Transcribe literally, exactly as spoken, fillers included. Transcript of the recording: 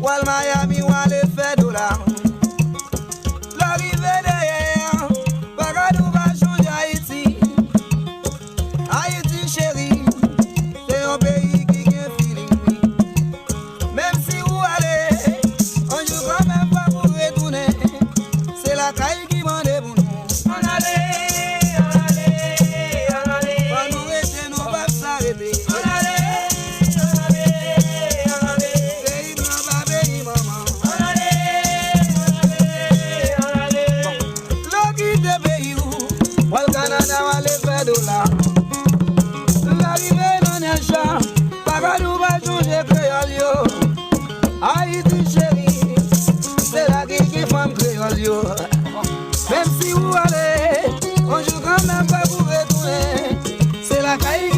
W al Miami, w ale fè dola. Lè w rive dèyè, pa gad ou pa chonje Ayiti. Ayiti cheri, se yon peyi ki gen feeling, wi. Menm si ou ale, yon jou kanmenm fòk ou retounen. Se lakay ki mande pou nou. Ann ale, ann ale, ann ale. Fò nou rete, nou p ap sa rete. Ann ale, ann ale, ann ale. Peyi blan pa peyi manman. Ann ale, ann ale, ann ale. Lè w kite peyi w, w al Kanada, w ale fè dola. Lè w rive nan Nècha, pa gad ou pa chonje kreyòl yo. Ayiti cheri, se la ki gen fanm kreyòl yo. Menm si ou ale, yon jou kanmenm fòk ou retounen. Se lakay